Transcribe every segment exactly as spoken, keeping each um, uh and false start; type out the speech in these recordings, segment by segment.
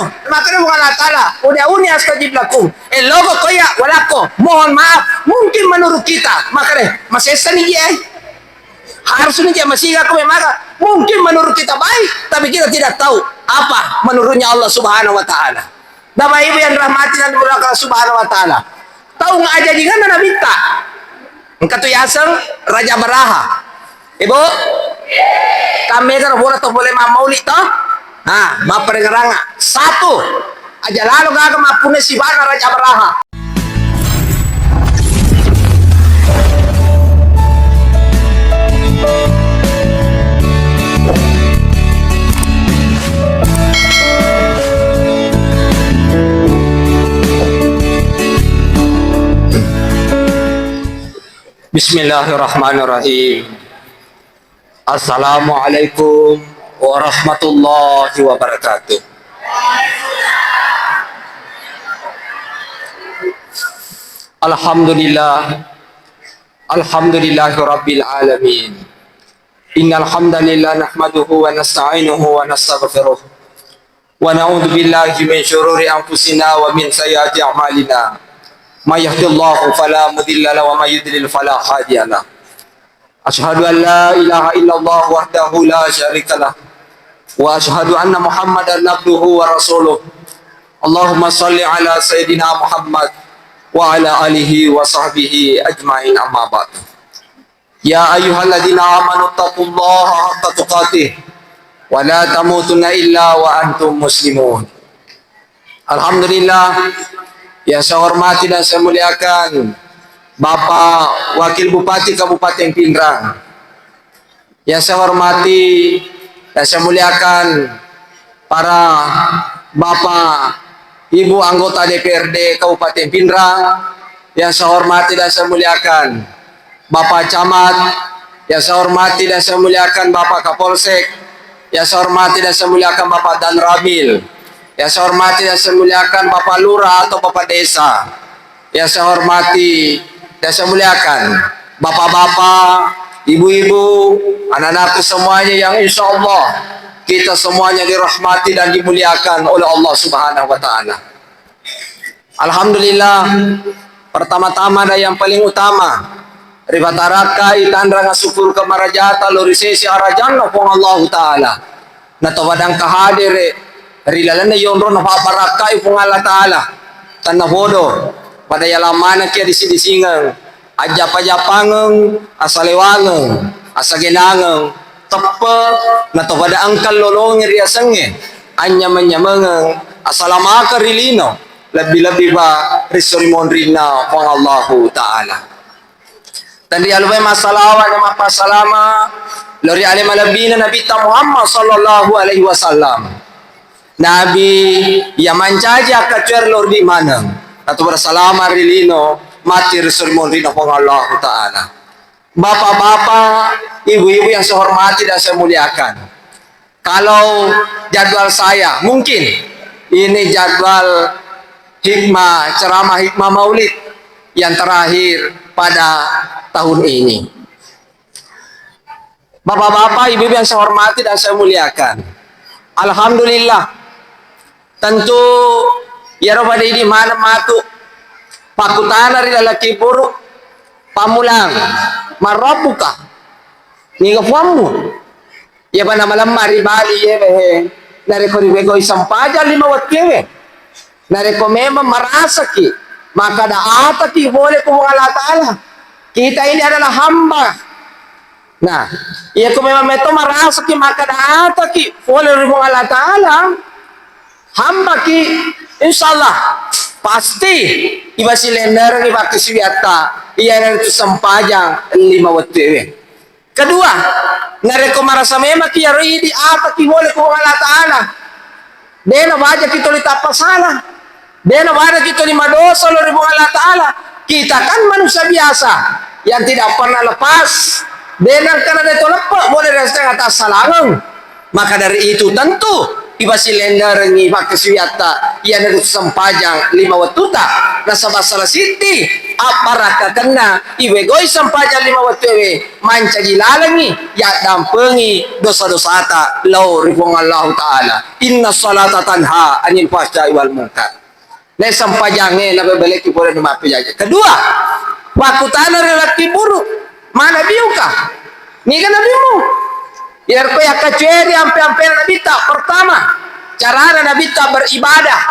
Makanya bukan Allah Ta'ala, "Ud'uni astajib lakum." Eh, logo ko ya, walako, mohon maaf. Mungkin menurut kita, makanya masessa ni je. Harus ni je masih aku memang. Mungkin menurut kita baik, tapi kita tidak tahu apa menurutnya Allah Subhanahu wa Ta'ala. Bapak Ibu yang rahmati dan dimuliakan Allah Subhanahu wa Ta'ala. Taung ajajinganna Nabitta. Engka tu yaseng Raja Baraha. Ibu, kammega bola to boleh mammauli to? Ha, mapparengeranga. Satu, aja lalo gaga mappunna sibana Raja Baraha. Bismillahirrahmanirrahim. Assalamualaikum warahmatullahi wabarakatuh. Alhamdulillah. Alhamdulillahi rabbil alamin. Innal hamdalillah nahmaduhu wa nasta'inuhu wa nastaghfiruh. ونعوذ بالله من شرور أنفسنا ومن سيئات أعمالنا. من يهد الله فلا مضل له ومن يضلل فلا هادي له. أشهد أن لا إله إلا الله وحده لا شريك له. وأشهد أن محمدا عبده ورسوله. اللهم صل على سيدنا محمد وعلى آله وصحبه أجمعين، أما بعد. يا أيها الذين آمنوا اتقوا الله حق تقاته ولا تموتن إلا وأنتم مسلمون. Alhamdulillah, yang saya hormati dan saya muliakan Bapak Wakil Bupati Kabupaten Pinrang. Yang saya hormati dan saya muliakan para Bapak, Ibu anggota D P R D Kabupaten Pinrang, yang saya hormati dan saya muliakan Bapak Camat, yang saya hormati dan saya muliakan Bapak Kapolsek, yang saya hormati dan saya muliakan Bapak Danramil, yang saya hormati dan saya muliakan Bapak Lurah atau Bapak Desa, yang saya hormati dan saya muliakan, bapak-bapak, ibu-ibu, anak-anakku semuanya yang insya Allah kita semuanya dirahmati dan dimuliakan oleh Allah Subhanahu wa Ta'ala. Alhamdulillah, pertama-tama dan yang paling utama, ripatarakkai tanrang asukuru kamarajata lo ri sesi arajanna Puang Allahu Ta'ala. Natowadang kahadere ri lalenna yonrona pabbarakkai Puang Allah Ta'ala. Tennapodo pada yalang manekki adisi-disingeng, ajjapa-japangeng, asalewangeng, asagenangeng, teppe, natopada engka lolongi riasengnge, anynyameng-nyamengeng, asalamakeng ri lino, lebbi-lebbi pa ri sorimonrinna Puang Allahu Ta'ala. Tenrialupai massalawa na mappasalama lo ri ale malebbina Nabitta Muhammad sallallahu alaihi wasallam. Nabi iya mancaji akkacuere lo ri maneng, atau bersalama ri lino, mati ri sorimonrinna Puang Allahu Ta'ala. Bapak-bapak, ibu-ibu yang saya hormati dan saya muliakan. Kalau jadwal saya, mungkin ini jadwal hikmah, ceramah hikmah maulid yang terakhir pada tahun ini. Bapak-bapak, ibu-ibu yang saya hormati dan saya muliakan. Alhamdulillah, tentu iyaro pada idi maneng matu pakkutana ri laleng kiburu, pammulang, "Man rabbuka?" Niga puammu? Iya bana malemma ri Bali, yewe he. Narekko riwegoi sempajang lima wettuewe. Narekko memang marasaki, maka da ataki pole ku Puang Allah Ta'ala. Kita ini adalah hamba. Nah, iya ko memang metto marasaki, maka da ataki pole ri Puang Allah Ta'ala. Hambaki, insya Allah, pasti iba silennerengi pakkasiwiatta, iyanaritu sempajang lima wettuewe. Kedua, narekko marasa memaki iyaro idi, ataki pole ku Puang Allah Ta'ala. Dena bajaki toli tappa salah. Dena bajaki toli madosa lo ri Puang Allah Ta'ala. Kita kan manusia biasa yang tidak pernah lepas. Dena engkana de to leppe pole ri atas salangeng. Maka dari itu, tentu ipasilennerengngi pakkasiwiatta iyanaritu sempajang lima wettuta. Nasaba sala siddi abbarakkakenna iwegoi sempajang lima wettuewe, mancaji lalengngi yaddampengi dosa-dosata lao ri Puang Allahu Ta'ala. Inna salata tanha anil fahsya'i wal munkar. Nae sempajangnge napebeleki pole nu mappejaji. Kedua, wakkutana ri laki buru, mana biuka? Niga nabimu? Iyarko yakkacueri ampe-ampena Nabitta. Pertama, carana Nabitta beribadah.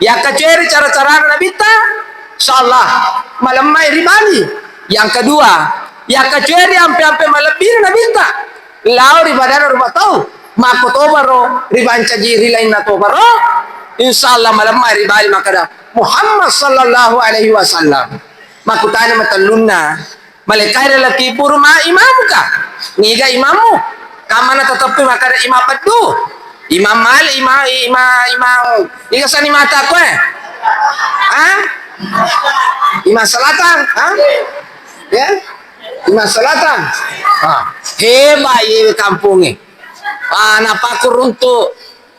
Yakkacueri cara-carana Nabitta, insyaallah malemmai ri Bali. Yang kedua, yakkacueri ampe-ampe malebbina Nabitta lao ri padana rupa tau. Makkotobaro ribancaji ri lainna tobaro, insyaallah malemmai ri Bali makkeda Muhammad sallallahu alaihi wasallam. Makkutana matellunna, Malekkai ri laki buru ma imamuka? Niga imammu? Kamana tateppi makkeda imam beddu? Imam Malik, imam, imam, imam, iga sani mata koe? Ha? Imam Selatan? Ha? Ya? Imam Selatan? Ha. Hebat ye kampungi. Ah, napakuruntu.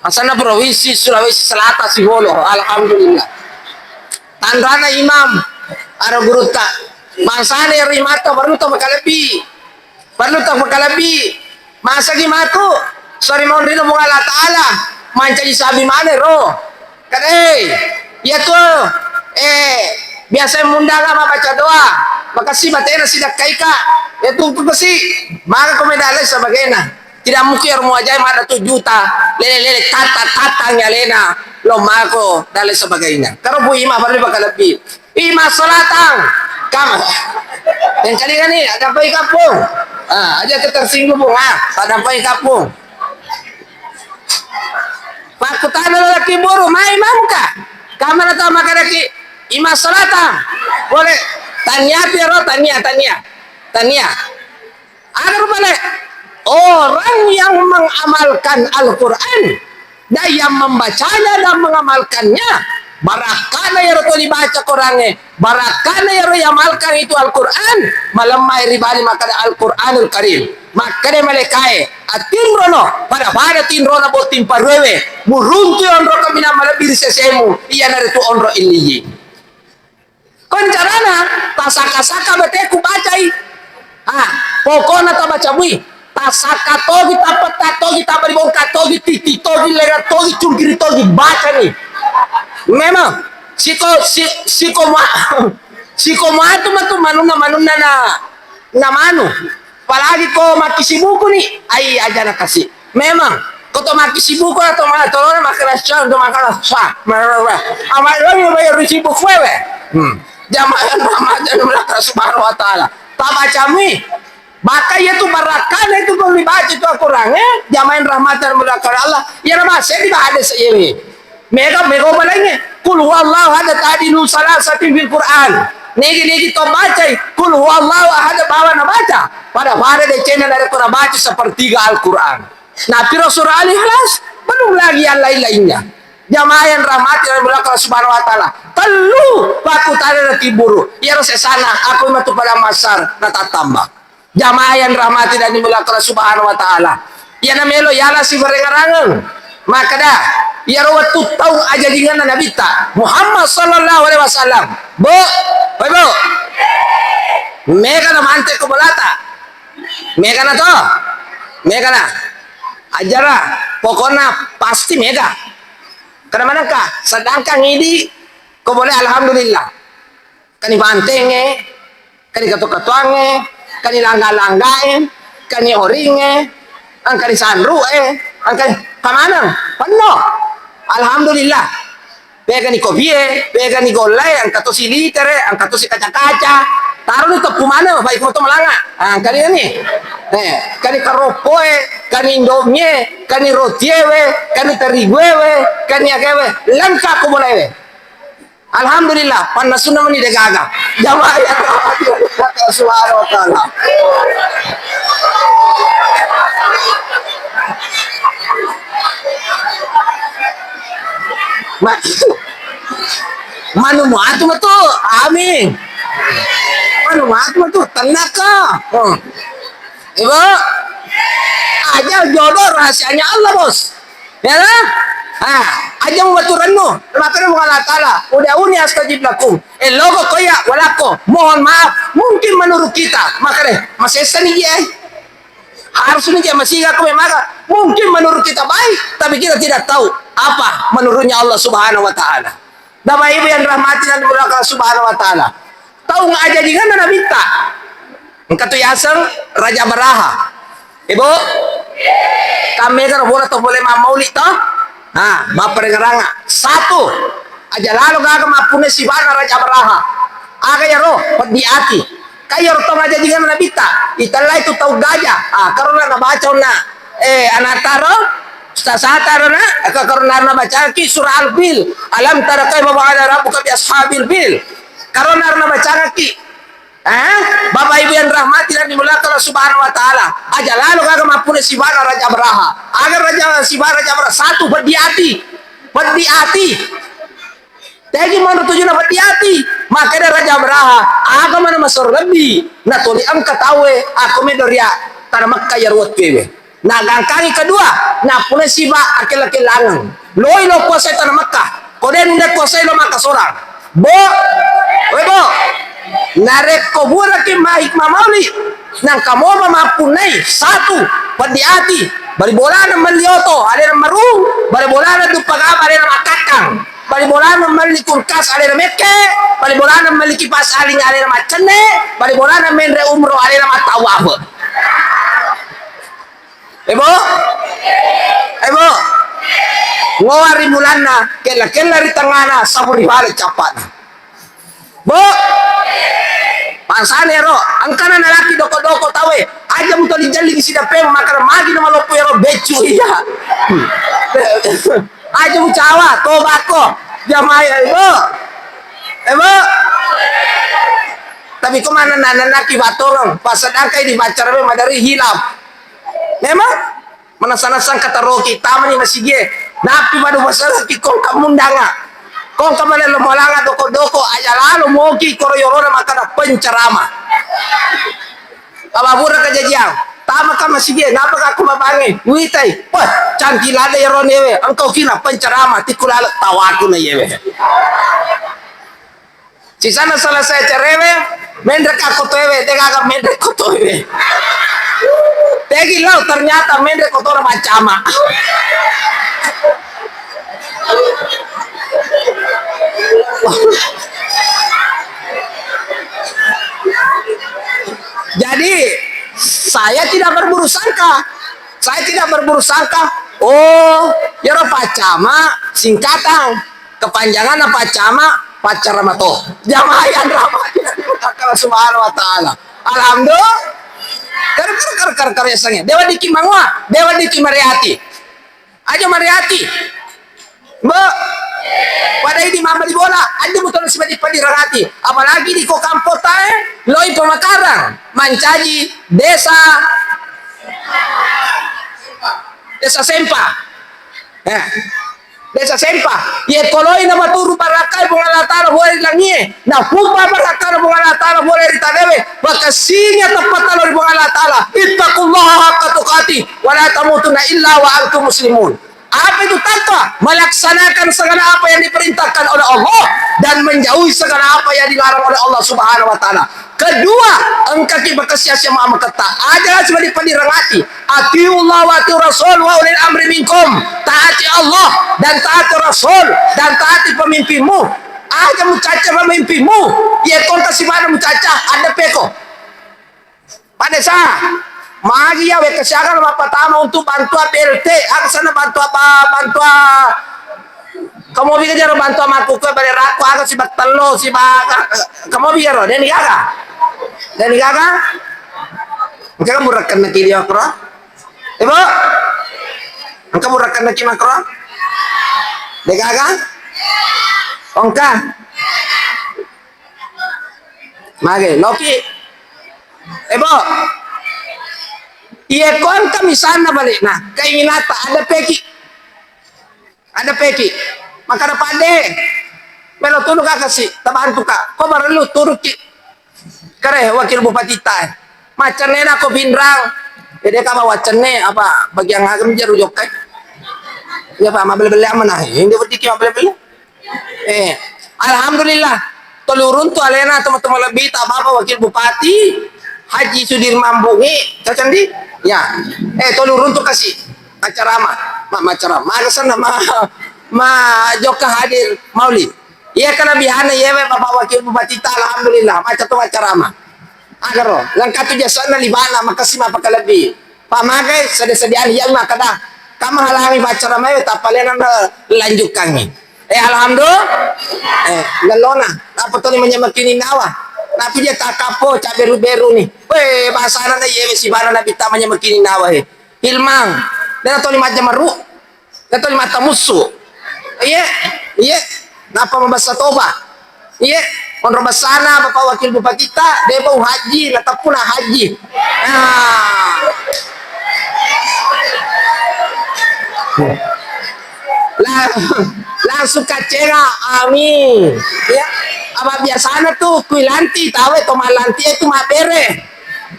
Asanna Provinsi Sulawesi Selatan sibolo. Alhamdulillah. Tanrana imam, aro gurutta. Bangsana ero imatta perlu to makalebbi. Perlu to makalebbi. Masagi matu, sori monrino Puang Allah Ta'ala, mancaji sabi mane ro. Kadai, iya tu, eh, biasa mundanga mabbaca doa. Makasih batena sidakkaika. Iya tu, tu pesi. Maka komedale sebagainya. Tidak mungkin orang muajai mada tu juta, lele-lele, tata-tata nyalena, lo mako, dan lain sebagainya. Karo bu imam perlu bakal lebih. Imam Selatan, kam, yang kali ini ada apa kapung? Ah, aja tersinggung bu, ah, ada apa kapung? Pakutana laki buru, mai imam ka? Kamana tau makaraki Imam Selatan? Boleh. Tania piro, tania, tania, tania. Aga rupale? Orang yang mengamalkan Al-Quran dan yang membacanya dan mengamalkannya, barakkana iyaro to dibaca Qurangnge, barakkana iyaro iamalkan itu Al-Quran, malemmai ri bali makkeda Al-Quranul Karim. Makkeda malaikae, "Atinrono, pada-pada tinrona botting paruewe, muruntu onro kaminang malebbi ri sesemu, iyanaritu onro illiyin." Kon carana, tasaka-saka bateku bacai. Ah, pokokna tabaca mui. Tasaka togi, tapetta togi, tabaribongka togi, titi togi, lera togi, cungkiri togi, bacani. Memang, siko, si, siko ma-, siko matu matu manunna, manunna na, na manu. Apalagi ko makkisibuku ni, ai aja na kasi. Memang, ko to makkisibuku atau ma-, tolona makkeda sya, to makkeda sya. Amal lo ni bayar sibuku wewe. Hmm. Jamaah rahmatan Allah Subhanahu wa Ta'ala. Tabacami. Maka iya tu barakana itu perlu dibaca itu Al-Quran, eh? Jamaah rahmatan Allah. Iya nama saya tidak ada seiring. Mega, mega balaingnge. Qul huwallahu ahad ta'dilu salasatin fil Qur'an. Nigi-nigi to bacai Qul huwallahu ahad bawa na baca. Pada-pada decena narekko nabaca sepertiga Al-Quran. Nah, piro surah Al-Ikhlas? Belum lagi yang lain-lainnya. Jamaah yang rahmati dan dimuliakan Allah Subhanahu wa Ta'ala. Tellu pakutana na tiburu. Iyaro sesana, aku matu pada masar, na tattamba. Jamaah yang rahmati dan dimuliakan Allah Subhanahu wa Ta'ala. Iyana melo yala sibarengarangeng. Makkeda, iyaro wettu taung ajajinganna Nabitta Muhammad sallallahu alaihi wasallam. Bu, oi Bu. Mega na mante ko bolata. Mega na to. Mega na. Ajara, pokokna pasti mega. Karena manengka, sedangkan idi ko boleh alhamdulillah. Kani pantengnge, kani katu-katuangnge, kani langga-langgae, kani oringnge, engkani sanru'e, engkani pamaneng, penno. Alhamdulillah. Pegani kopie, pegani gollae, engka tosi litere, engka tosi kaca-kaca. Taroni teppu maneng, baik foto malanga. Ah, engkani ni. Eh, kani karoppoe, kani indomie, kani rotiewe, kani teriguewe, kani akewe, lengkap ko bolewe. Alhamdulillah, pannasunna meni de gaga. Jamaah yang dirahmati Allah Subhanahu wa Ta'ala. Ma-, manu muatu matu. Amin. Manu muatu matu. Tenang ka. Hmm. Ibu, aja jodoh rahasianya Allah, Bos. Ya kan? Ah, Aja mubaturennu, makanya Allah Ta'ala, "Ud'uni astajib lakum." Eh, logo koya, walako, mohon maaf, mungkin menurut kita, makanya, masessa ni je, eh. Harus ni je, masih aku memang, mungkin menurut kita baik, tapi kita tidak tahu apa menurutnya Allah Subhanahu wa Ta'ala. Bapak Ibu yang dirahmati dan dimuliakan Allah Subhanahu wa Ta'ala. Taung ajajinganna Nabitta. Engka tu yaseng Raja Baraha. Ibu, kammega ro bola to pole mammauli to? Ha, mapparengeranga. Satu, aja lalo gaga mappunai sibana Raja Baraha. Aga yaro, peddi ati. Kai yaro tong ajajinganna Nabitta. Itellai tu tau gaja. Ah, karena nabaca onna, eh, anataro, sasataro na, ka-, karena nabacaki surah Al-Fil. Alam tara kaifa fa'ala rabbuka bi ashabil fil. Karena nabacangaki. Eh? Bapak Ibu yang dirahmati dan dimuliakan Allah Subhanahu wa Ta'ala. Aja lalo gaga mappunai sibana Raja Baraha. Aga Raja, sibana Raja Baraha. Satu, peddi ati. Peddi ati. Tegi monro tujuna peddi ati. Makanya Raja Baraha. Aga mana masoro lebbi. Natoli engka tauwe. Aku medoria. Tanah Mekka ya ruwet kewe. Nagangkangi kedua, nappunai siba akella-kellangeng. Loi lo kuasai tanah Mekah. Ko de nunda kuasai lo maka sorang. Bo, we bo, narekko buraki mahikmah mauli, nangka mopa mappunnai satu, peddi ati, bali bolana melli oto, alena marung, bali bolana duppa gaba, alena makkakkang, bali bolana melli kulkas, alena mekke, bali bolana melli kipas aling, alena maccenne, bali bolana menre umroh, alena mattawafe. Ebo? Ebo? Ngoa ri mulanna, kella-kella ri tengngana, sabu ri bale cappa'na. Bo? Bangsana ero, engkana nalaki doko-doko tauwe, aja mutoli jelli sidappemu, makkeda magi na maloppo ero beccu iya. Aja mucawa, tobako, jamai, ebo? Ebo? Tapi ko mana nananaki battorong, pasadangkai di pacara madari hilaf. Memang manassa-nassa engka taroki tamani masigie. Nappi madu masalaki kongka mundanga. Kongka malello molanga doko-doko aja lalo moki koro yorona makkada pencerama. Ababura kajajiang. Tamaka masigie, napaka aku mabange. Witai. Wah, cantik lada yaronewe. Engkau kina pencerama. Tiku lalek tawaku na yewe. Sisana selesai cerewe, menrek akkotoewe, degaga menrek kotoewe. Tegi lo, ternyata menrek kotora macama. Jadi, saya tidak berburuk sangka. Saya tidak berburuk sangka. Oh, yaro pacama singkatang. Kepanjanganna paccama, paccarama to. Jamaah yang rahmati Allah Subhanahu wa Ta'ala. Alhamdulillah. Kar, kar, kar, kar, kar, yasengnge. Dewa diki mangua, dewa diki mariati. Aja mariati. Bo. Pada ini mama di bola, aja betul seperti padi rangati. Apalagi di ko kampotae, loi pemakarang, mancaji desa, desa Sempa. Eh. Desa Sempa, ye koloi na maturu barakkai Puang Allah Ta'ala bola ri langie, na puppa barakkai Puang Allah Ta'ala bola ri tanewe, makessingi teppata lo ri Puang Allah Ta'ala. Ittaqullaha haqqa tuqatih, wa la tamutunna illa wa antum muslimun. Apa itu takwa? Melaksanakan segala apa yang diperintahkan oleh Allah dan menjauhi segala apa yang dilarang oleh Allah Subhanahu wa Ta'ala. Kedua, engkaki makessia-sia maketta. Aja sibawa dipadirengati. Atiullah wa atiur rasul wa ulil amri minkum. Taati Allah dan taati Rasul dan taati pemimpinmu. Aja mucaca pemimpinmu. Ye kongka sibana mucaca, ada peko. Pada sa. Magi ya wekka siaga mappatama untuk bantuan B L T, aksana bantuan apa, bantuan Kamobi ga jaro bantu amakku kue bale rakko aga sibattello sibaga. Kamobi jaro, deni gaga. Deni gaga. Engka kan burakkan naki dia kro. Ibu. Engka burakkan naki makro. De gaga. Ongka. Mage, loki. Ibu. Iya ko engka misalna balik. Nah, keinginata ada peki. Ada peki. Makkada, "Padde, melo tunu ka kasi, tabantu ka." Ko marellu turuki. Kare wakil bupati ta. Macenne na ko Pinrang. Jadi ka bawa cenne apa bagian agam jaru jokkai. Iya, Pak, mabbelle-belle amanah. Ini weddikki mabbelle-belle. Eh, alhamdulillah. Toluruntu alena teman-teman lebih tak apa-apa Wakil Bupati Haji Sudirman Bungi, cocok di? Ya. Eh, toluruntu kasih acara ma, ma, ma acara ma, ma, ma jokka hadir mauli. Iya, kelebihanna iyewe Bapak Wakil Bupati ta, alhamdulillah, macca tu acara ma. Agaro, lengkatu jasana libana, makasih mapakalebi. Pamagai sedi-sedian iya makkeda, kama halangi pacara mai, tapalena na lanjutkangi. Eh, alhamdulillah. Eh, lellona, apa toni manyamekini nawa? Napi dia takapo, cak beru-beru ni. Weh, bahasana na iyewe sibana nabi ta manyamekini nawa, eh. Hilmang, dena toni majjamaru. Iyatu lima tamussu. Iye, iye. Nappa mabessa toba. Iye, onro bessana Bapak Wakil Bupatita, de bau haji, nateppuna haji. Nah. Lang-, langsung kaccenga, amin. Ya, apa biasana tu kui lanti, tawe to malanti itu mabere.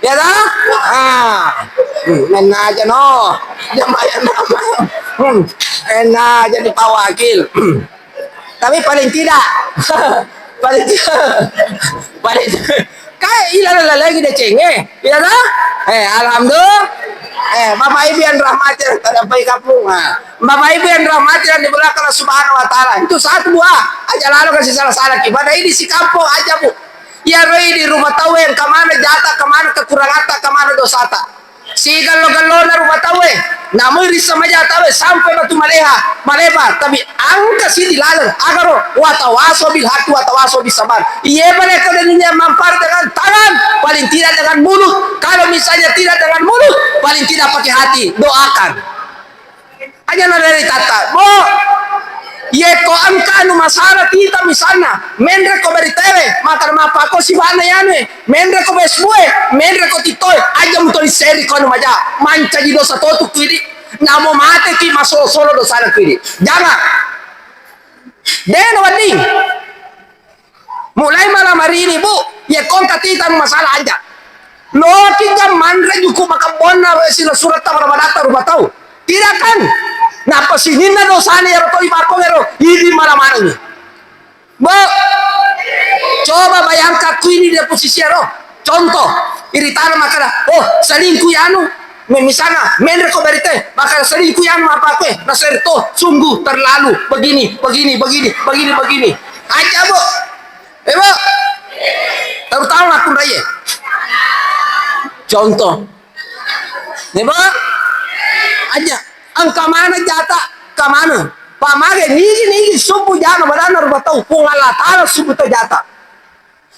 Ya toh? Ah. Hmm, menna aja no. Jamaah nama. Hmm. Menna aja ni Pak Wakil. Tapi paling tidak, paling tidak, paling tidak, kayak ilah lagi deh cenge. Ya toh? Eh, alhamdulillah. Eh, Bapak Ibu yang rahmati, ada apa kapung? Ah. Bapak Ibu yang rahmati dan dimuliakan Allah Subhanahu wa Ta'ala, itu satu buah aja lalu kasih salah-salah. Gimana ini si kampung aja, Bu? Iyaro idi rupa tauwe engka maneng jata, engka maneng kekurangatta, engka maneng dosata. Sigello-gellona rupa tauwe, namui risseng maja tauwe sampai batu maleha, maleba, tapi engka sidi laleng, agaro, watawaso bil haqqi, watawaso bis sabar. Iye pale ko dunia manfaat dengan tangan, paling tidak dengan mulut. Kalau misalnya tidak dengan mulut, paling tidak pakai hati, doakan. Aja naberitatta, Bo, yekko engka anu masalah tita misalna, menre ko beritae, maka mapako sibana yanu e, menre ko Facebook e, menre ko TikTok e, aja mutoni seri ko anu maja, mancaji dosa totu kuidi, namo mate ki masolo-solo dosana kuidi. Jangan. Dena wedding. Mulai malam hari ini, Bu, yekko engka tita masalah aja. Loki ga manre juku makebbonna sila suretta pada badatta rupa tau. Tidak kan? Napa sininna dosana ero toi bakko ero, idi malam hari ini. Bu, coba bayangkan ku ini dia posisi ero. Contoh, iritana makkeda, "Oh, selingkuh ya anu." Me-, misalnya, menre ko berite, makkeda, "Selingkuh ya anu apa aku, eh?" Nah, saya to, sungguh terlalu begini, begini, begini, begini, begini. Aja, Bu. Eh, Bu. Terutama aku raya. Contoh. Nih, Bu. Aja. Engka mana jata, engka mana. Pamage, nigi, nigi, subuh jana, badanna rupa tau. Puang Allah Ta'ala subuh to jata.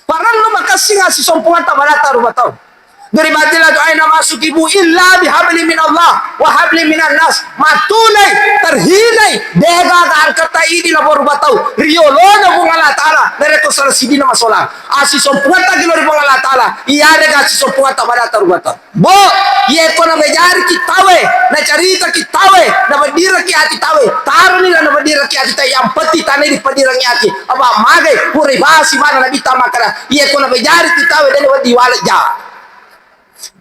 Parellu makessing assisompungetta badatta rupa tau. Daripada la doaina masuki bu illa bihabli minallah wa habli minan nas. Mattunai, terhinai, degaga angkata idi labo rupa tau. Riolona Puang Allah Ta'ala, narekko sala sidina masolang. Assisompungetta gilo ri Puang Allah Ta'ala, iyarega assisompungetta badatta rupa tau. Bo, yekko nabejariki tawe, nacaritaki tawe, nabeddiraki ati tawe, taroni la nabeddiraki ati tawe, yang penting tanai dipeddirangi ati. Apa magai, purai basi mana Nabi ta makkeda, yekko nabejariki tawe, dena wedding wale ja.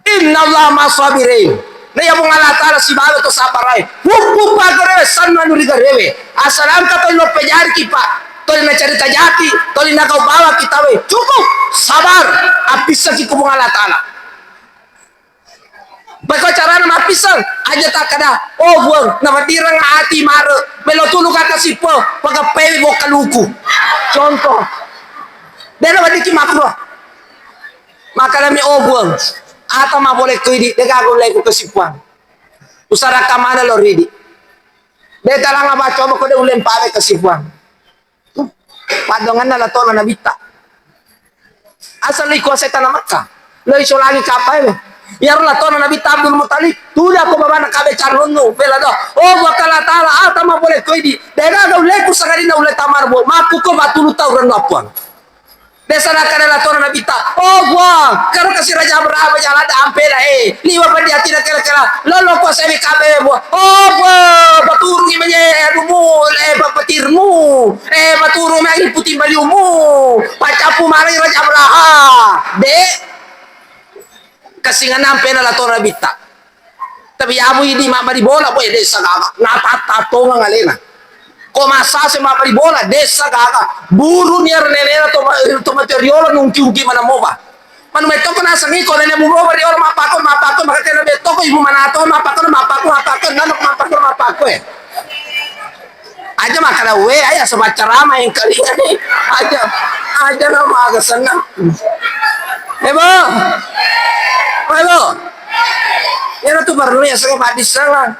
Inna Allah ma sabirin. Na iya Puang Allah Ta'ala sibawa to sabarae. Puppu pagarewe sanna nu rigarewe. Asal engka to lo pejariki pa, to nacarita jati, to nagau bawaki tawe. Cukup, sabar. Appissaki ku Puang Allah Ta'ala. Pekko carana mappisseng, aja takkeda, "Oh, Puang, namaddireng ati mare, melo tulu kata sippo, pagappewi bokka luku." Contoh. Dena weddikki makro. Makkedami, "Oh, Puang, ata mapole ko idi, degaga ullei ku kasipuang. Usarakka mana lo ridi. De talanga bacoba ko de ullei mpawe kasipuang." Padonganna latona Nabitta. Asal loi kuasai tana Makkah. Loi solangi kappae. Iyaro latona Nabitta Abdul Muttalib. Tuda ko babana kabe carunnu. Bela do. Oh, Puang Allah Ta'ala, ata mapole ko idi. Degaga ulleku sangadinna ulle tamar bo. Makku ko batulu tau rennu appuang. Desa nakkeda latona Nabitta. Oh, Puang, karo kasi Raja Abraham aja lada ampela, eh. Liwa padi atina kela-kela. Lolo ko sewi kabe, Puang. Oh, Puang, paturungi manye anumu, eh, pa-, patirmu. Eh, paturung magi puting baliumu. Pacappu mari Raja Abraham. De. Kasinganna ampena latona Nabitta. Yabu idi mabbali bola, boe, dessa gaga. Natatta tongeng alena. Ko massase mabbali bola, dessa gaga. Buruni ero nenena to ma-, to mate riolo nungki-ungki maneng mopa. Manu metto ko naseng iko nene muroba riolo mappako, mappako, maka tena betto ko ibu manato, mappako, mappako, mappako, nanu mappako, mappako, eh. Aja makkeda, "We, aja sebaccarama yang kali ini." Aja, aja na maga senang. Ebo. Ebo. Ero tu perlu ya, saya mati salah.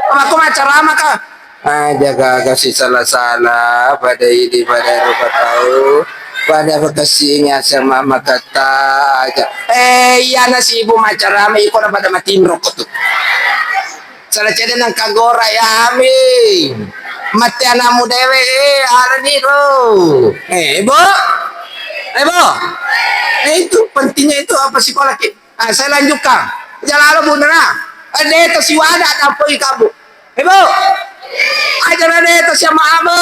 Aku maccarama ka. Aja gaga si salah-salah, pada ini, pada rupa tahu, pada bekasi ini asal mama kata aja. Eh, iya nasi ibu maccarama, iko na pada mati rokok tu. Salah cedde nang kagora ya, amin. Mate anakmu dewe, eh, arani ro. Eh, Ibu. Eh, Bu. Eh, itu pentingnya itu apa sekolah ki? Ah, saya lanjutkan. Jalalo bunana. Eh, de to siwada tampoi kamu. Eh, Bu. Aja na de to siama abe.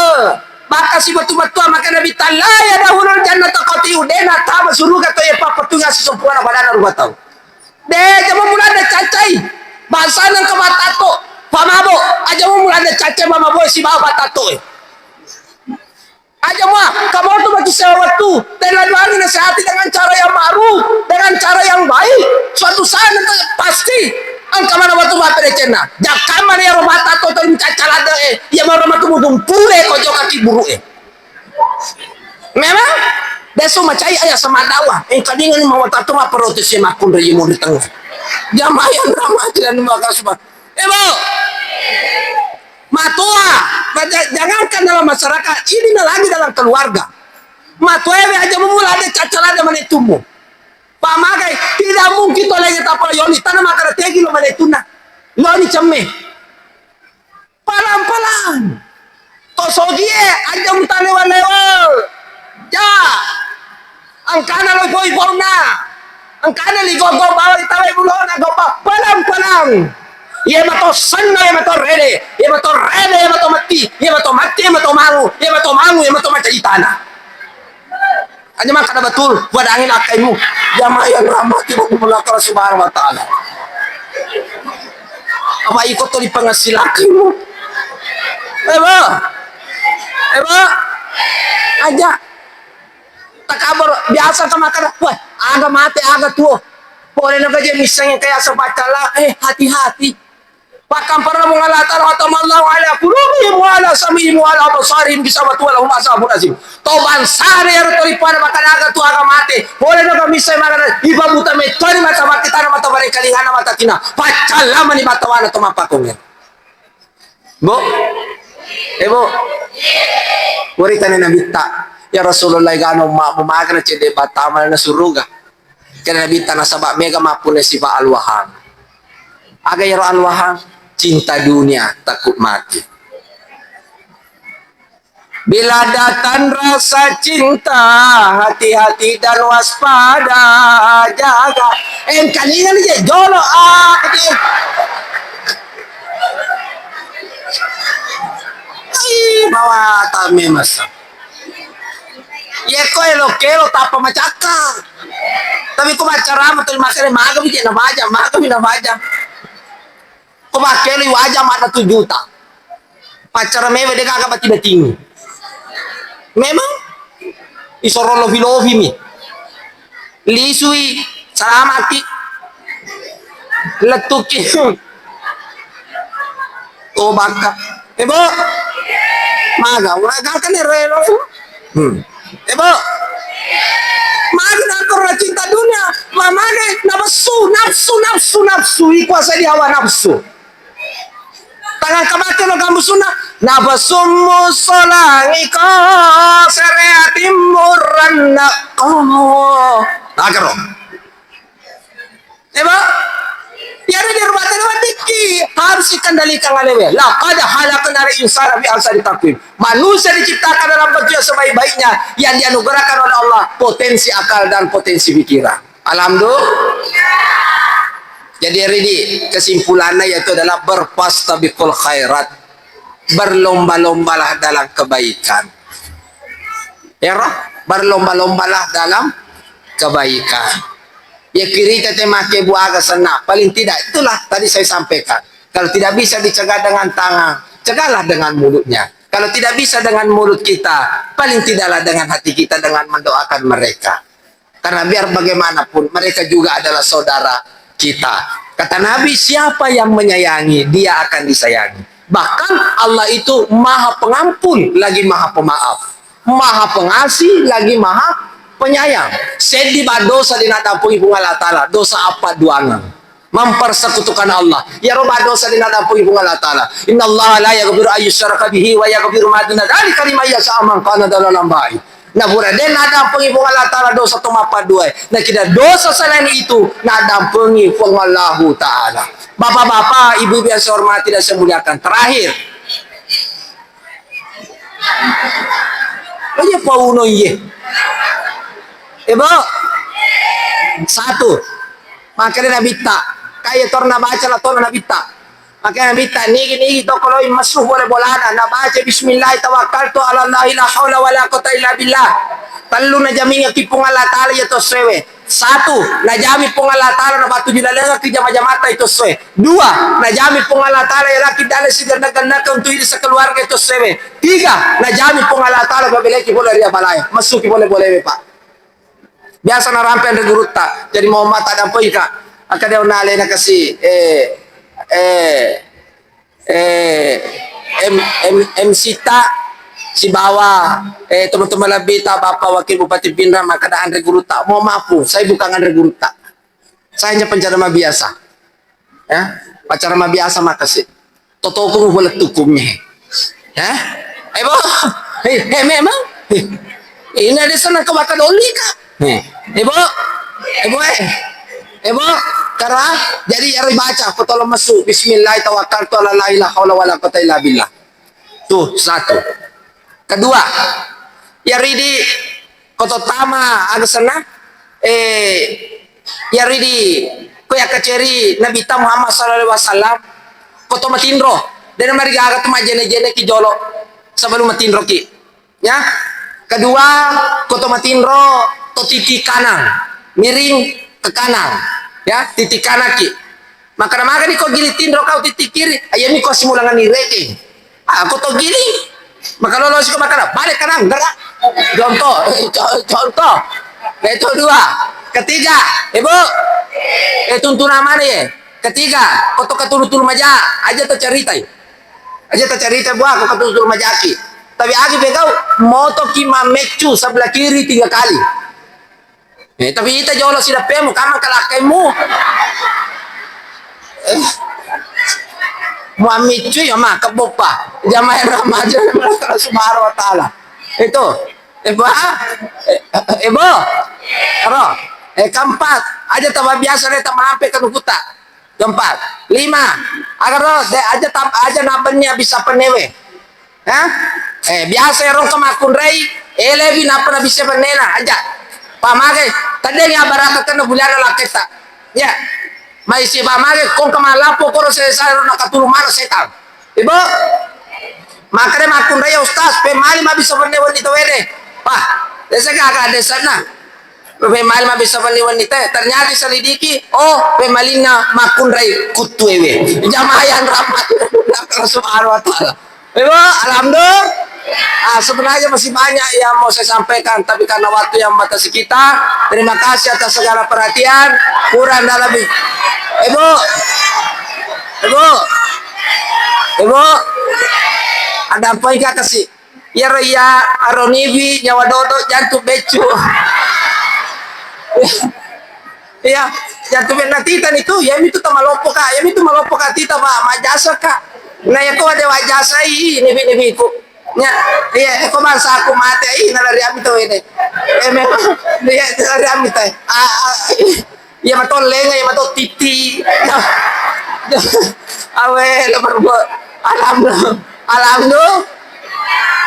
Maka si betul-betul maka Nabi Ta'ala ya dahulu jannata qati'u, de na tama suruga to ya papetunga si sempurna badana rupa tau. De, aja mummuladde caccai. Bangsana engka matatto, pamabo. Aja mummuladde caccai, pamabo sibawa matatto e. Aja mua, kamoto bagi sewa wettu. Tena doangi nasihati dengan cara yang ma'ruf, dengan cara yang baik. Suatu saat nanti pasti engka mana wettu mapperecenna. Jakkamma ni ero matatto to mencaccaladde e. Iya maro matu mudung pule ko jokaki buru e. Memang deso macai aya sama dakwah. Engka dingin mau tato ma protes ya makun dari mun di tengah. Jamaah yang ramah dan makasih. Eh, Bu. Matua, ma-, ja-, jangankan dalam masyarakat, ini lagi dalam keluarga. Matua ewe aja mumula ada cacalan ada mana itumu. Pamagai, tidak mungkin to lagi tapala yoni tanah maka tegi lo mana itunna. Lo ni cemme. Palang-palang. To sogie, aja mutalewa-lewa. Ja. Engkana lo poi-poina. Engkana li gogo bawa ditawai bulona gopa. Palang-palang. Iya mato senna, iya mato rede. Iya mato rede, iya mato mati. Iya mato mati, iya mato mangu. Iya mato mangu, iya mato mancaji tanah. Aja makkada betul, buat angin akaimu. Jamaah yang rahmati Allah Subhanahu wa Ta'ala. Apa iko to di penghasilan akaimu? Eh, Bo. Eh, Bo. Aja. Takabur, biasa ka makkada, "Wah, aga mate, aga tuo." Pole na gaje misalnya kayak sepacala, eh, hati-hati. Pakkamparna Puang Allah Ta'ala, "Khatamallahu ala qulubihim wa ala sam'ihim wa ala absarihim gisawatun wa lahum azabun azim." To bangsana iyaro to ripada makkada aga tu aga mate. Pole naga missai makkada ibabuta mettoni mata makkitana mata barengkalinganna mata tina. Paccalamani mata wana to mappakongeng. Bu? Eh, Bu? Waritani Nabitta, "Ya Rasulullah, gano ummamu magana cedde battama na suruga?" Kena Nabitta nasaba mega mappunna sifa alwahang. Aga iyaro alwahang? Cinta dunia, takut mati. Bila datang rasa cinta, hati-hati dan waspada, jaga. Engkalingan je jolo, ah, je. Ih, bawa tak memasa. Yeko elo-kelo tappa macakka. Tapi ko maccarama tuli makkeda magami je nabaja, magami nabaja. Ko makkelo waja madda tu juta. Paccara mewe de gaga bati-batingi. Memang isoro lofi-lofi mi. Lisui salamaki. Lettuki. Oh, bakka. Eh, Bu. Maga, maga kan ero ero. Hmm. Eh, Bu. Maga nakko cinta dunia, ma maga nafsu, nafsu, nafsu, nafsu, ikuasai di hawa nafsu. Tangan kamate lo kamu sunnah. Nafsu musolangi ko sereati muranna. Oh. Agaro. Eba, iyaro di rumah tangga dikki harus dikendalikan oleh we. Laqad khalaqnal insana fi ahsani taqwim. Manusia diciptakan dalam bentuk yang sebaik-baiknya, yang dianugerahkan oleh Allah potensi akal dan potensi pikiran. Alhamdulillah. Jadi, Ridi, kesimpulannya yaitu adalah berfastabiqul khairat. Berlomba-lombalah dalam kebaikan. Ya, roh? Berlomba-lombalah dalam kebaikan. Ya, kirita te make buaga senna. Paling tidak, itulah tadi saya sampaikan. Kalau tidak bisa dicegah dengan tangan, cegahlah dengan mulutnya. Kalau tidak bisa dengan mulut kita, paling tidaklah dengan hati kita dengan mendoakan mereka. Karena biar bagaimanapun, mereka juga adalah saudara kita. Kata Nabi, "Siapa yang menyayangi, dia akan disayangi." Bahkan Allah itu Maha Pengampun, lagi Maha Pemaaf. Maha Pengasih, lagi Maha Penyayang. Seddi ba dosa dinaddampui Puang Allah Ta'ala, dosa apa duangan. Mempersekutukan Allah. Iyaro ba dosa dinaddampui Puang Allah Ta'ala. "Innallaha la yaghfiru an yusyraka bihi wa yaghfiru ma duna dzalika liman yasha man kana dzalaman ba'id." Nah, pura de' naddampengi Puang Allah Ta'ala dosa to mappaduae. Nah, kita dosa selain itu, naddampengi Puang Allahu Ta'ala. Bapak-bapak, ibu-ibu yang saya hormati dan saya muliakan. Terakhir. Aja pauno iye. Eh, Bo. Satu. Makanya Nabitta. Kaya torna baca lah torna Nabitta. Makanya Nabitta, nigi-nigi toko loi messu bola-bolana, nabaca, "Bismillah tawakkaltu ala Allahi la haula wala quwwata illa billah." Tellu najamingaki Puang Allah Ta'ala iya to sewe. Satu, najami Puang Allah Ta'ala napattuju lalengaki jama-jamatta itu sewe. Dua, najami Puang Allah Ta'ala iya laki dalle sigenna-gennaka untuk idi sekeluarga itu sewe. Tiga, najami Puang Allah Ta'ala pabeleki bola ria balaya. Messuki bola-bolae, Pak. Biasa narampe anre gurutta, jadi mau mata dampoi ka. Akka dia onna alena kasi, eh, eh, eh, M-, M-, M C ta sibawa, eh, teman-teman lebih ta Bapak Wakil Bupati Pinrang makkeda anre gurutta. Mohon maaf, Bu, saya bukan anre gurutta. Saya hanya penceramah biasa. Ya, pacara mabiasa makasi. Totoko mu bola tukungnge. Ya? Eh, Bo. Eh, eh, memang. Eh. Ini ada senang ke bakal doli, Kak. Eh. Eh, Bo. Eh, Bo, eh. Eh, Bo, kara, jadi ero baca, potolo messu, "Bismillah tawakkaltu ala la ilaha wala quwwata illa billah." Tuh, satu. Kedua, ya ridi, ko to tama aga senna, eh, ya ridi, ko ya kaceri Nabi ta Muhammad sallallahu alaihi wasallam, ko to matinro, dena marigaga to majene-jene ki jolo sebelum matinro ki. Ya. Kedua, ko to matinro to titi kanang, miring ke kanang. Ya, titi kanang ki. Makkeda magani ko giling tinro kau titi kiri, ayami ko simulangan ireke. Ah, ko to giling. Makalolo siko makkeda, balik kanang, gerak. Contoh, co-, contoh. Nah, itu dua. Ketiga, Ibu. Eh, tuntunan mana ya? Ketiga, ko to katulu-tulu maja, aja to ceritai. Aja to cerita buah, ko katulu-tulu majaki. Tapi agi begau, motoki mameccu sebelah kiri tiga kali. Eh, tapi ita jolo sidappemu, kamang kalakkaimu. Eh, muammiccu ya, ma, keboppa. Jamaah yang rahmati Allah subhanahu wa ta'ala. Itu. Eh, Bo. Eh, eh, Bo. Ro. Eh, keempat. Aja tambah biasa deh, tambah ampe ke nukuta. Keempat. Lima. Agar ro, de, aja tam-, aja nabennya bisa penewe. Hah? Eh, biasa ero engka makkunrai, eh, lebi nappa nabissa bennena, aja. Pamage, teddengi abarakka kenna buliana lakketta. Ya. Mai si pamage, kong kemalapo koro sesa ero nakatulu maro setang. Ibu, makkeda makkunrai ya Ustaz, pemmali mabissa benne wenni tawede. Wah, desa gaga desanna. Pemali mabissa wenni-wenni te, ternyata selidiki, oh, pemalinna makkunrai kuttuewe. Jamaah yang rahmat Allah subhanahu wa ta'ala. Ibu, alhamdulillah. Ah, sebenarnya masih banyak yang mau saya sampaikan, tapi karena waktu yang membatasi kita, terima kasih atas segala perhatian. Kurang dan lebih. Ibu, Ibu, Ibu, ada apa yang kasih? Iyaro iya aroniwi nyawa dodo jantung beccu. Iya, jantung be-, natitani tu, iyamitu tamaloppo ka, iyamitu maloppo ka tita, Pak, majjasa ka. Na iyako de wajjasai, nibi-nibiku. Nya, iya, ko bangsa aku mate, ih, nalari ami tau ini. Eh, memang, iya, nalari ami tau. Ah, ah, ih. Iya mato lenga, iya mato titi. Awe, lo berbuat. Alhamdulillah. Alhamdulillah.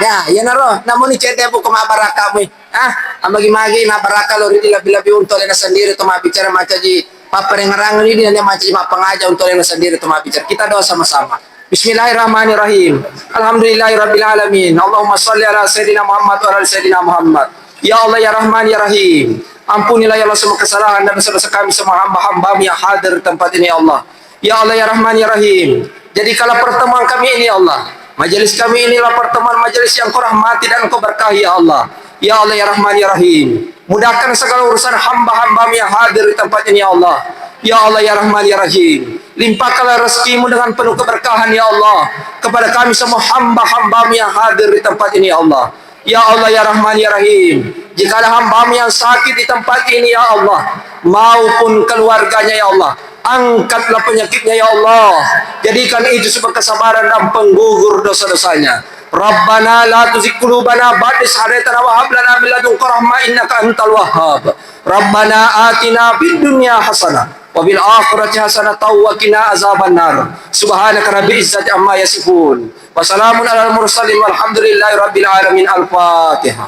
Ya, iya naro. Namuni cedde buku mabaraka mui. Ah, amagi-magi na baraka lo ridi lebih-lebih untuk lena sendiri to mabbicara macaji papparengerang ridi dan macaji mappangaja untuk lena sendiri to mabbicara. Kita doa sama-sama. Bismillahirrahmanirrahim. Alhamdulillahirabbil alamin. Allahumma shalli ala sayyidina Muhammad wa ala ali sayyidina Muhammad. Ya Allah, ya Rahman, ya Rahim. Ampunilah ya Allah semua kesalahan dan dosa-dosa kami semua hamba-hambamu yang hadir di tempat ini ya Allah. Ya Allah, ya Rahman, ya Rahim, jadikanlah pertemuan kami ini, ya Allah, majelis kami inilah pertemuan majelis yang Kau rahmati dan Kau berkahi, ya Allah. Ya Allah, ya Rahman, ya Rahim, mudahkan segala urusan hamba-hambamu yang hadir di tempat ini, ya Allah. Ya Allah, ya Rahman, ya Rahim, limpahkanlah rezekimu dengan penuh keberkahan, ya Allah, kepada kami semua hamba-hambamu yang hadir di tempat ini, ya Allah. Ya Allah, ya Rahman, ya Rahim, jikalau hambamu yang sakit di tempat ini, ya Allah, maupun keluarganya, ya Allah, angkatlah penyakitnya, ya Allah. Jadikan itu sebagai kesabaran dan penggugur dosa-dosanya. Rabbana la tuzigh qulubana ba'da idh hadaytana wa hab lana min ladunka rahmah innaka antal wahhab. Rabbana atina fid dunya hasanah wa fil akhirati hasanah wa qina azabannar. Subhanaka rabbil izzati amma yasifun. Wa salamun alal mursalin walhamdulillahi rabbil alamin. Al-Fatihah.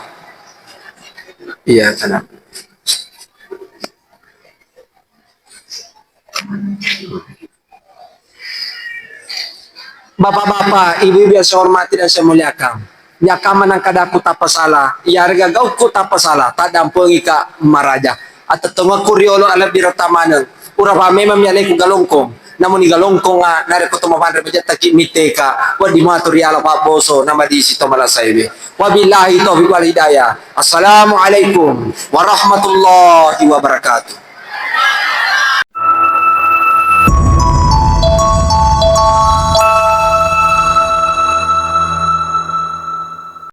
Iya, tenang. Bapak-bapak, ibu-ibu yang saya hormati dan saya muliakan, nyakama nangkadaku tappa sala, iyarega gaukku tappa sala, taddampengika maraja. Attettongekku riolo alebbi retta maneng. Urapa memang mialeku galongkong. Namuni galongkonga narekko to mapanre majettaki mitteka, wedding matu riala pabboso namadisi to malasaiwe. Wabillahi taufiq wal hidayah. Assalamualaikum warahmatullahi wabarakatuh.